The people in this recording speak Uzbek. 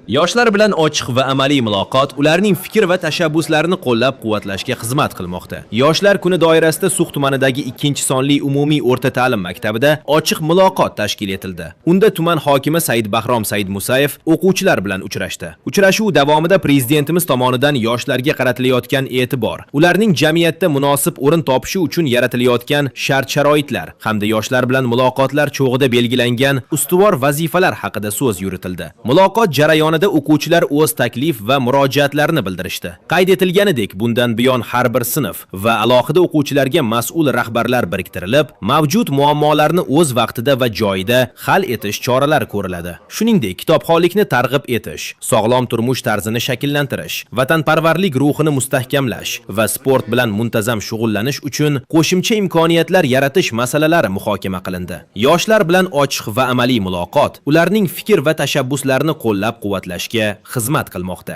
Yoshlar bilan ochiq va amaliy muloqot ularning fikr va tashabbuslarini qo'llab-quvvatlashga xizmat qilmoqda. Yoshlar kuni doirasida Sux tumanidagi 2-sonli umumiy o'rta ta'lim maktabida ochiq muloqot tashkil etildi. Unda tuman hokimi Said Bahrom Said Musayev o'quvchilar bilan uchrashdi. Uchrashuv davomida prezidentimiz tomonidan yoshlarga qaratilayotgan e'tibor, ularning jamiyatda munosib o'rin topishi uchun yaratilayotgan shart-sharoitlar hamda yoshlar bilan muloqotlar cho'g'ida belgilangan ustuvor vazifalar haqida so'z yuritildi. Muloqot jarayonida o'quvchilar o'z taklif va murojaatlarini bildirishdi. Qayd etilganidek, bundan buyon har bir sinf va alohida o'quvchilarga mas'ul rahbarlar biriktirilib, mavjud muammolarni o'z vaqtida va joyida hal etish choralari ko'riladi. Shuningdek, kitobxonlikni targ'ib etish, sog'lom turmush tarzini shakllantirish, vatanparvarlik ruhini mustahkamlash va sport bilan muntazam shug'ullanish uchun qo'shimcha imkoniyatlar yaratish masalalari muhokama qilindi. Yoshlar bilan ochiq va amaliy muloqot ularning fikr va tashabbuslarini qo'llab-quvvatlashga xizmat qilmoqda.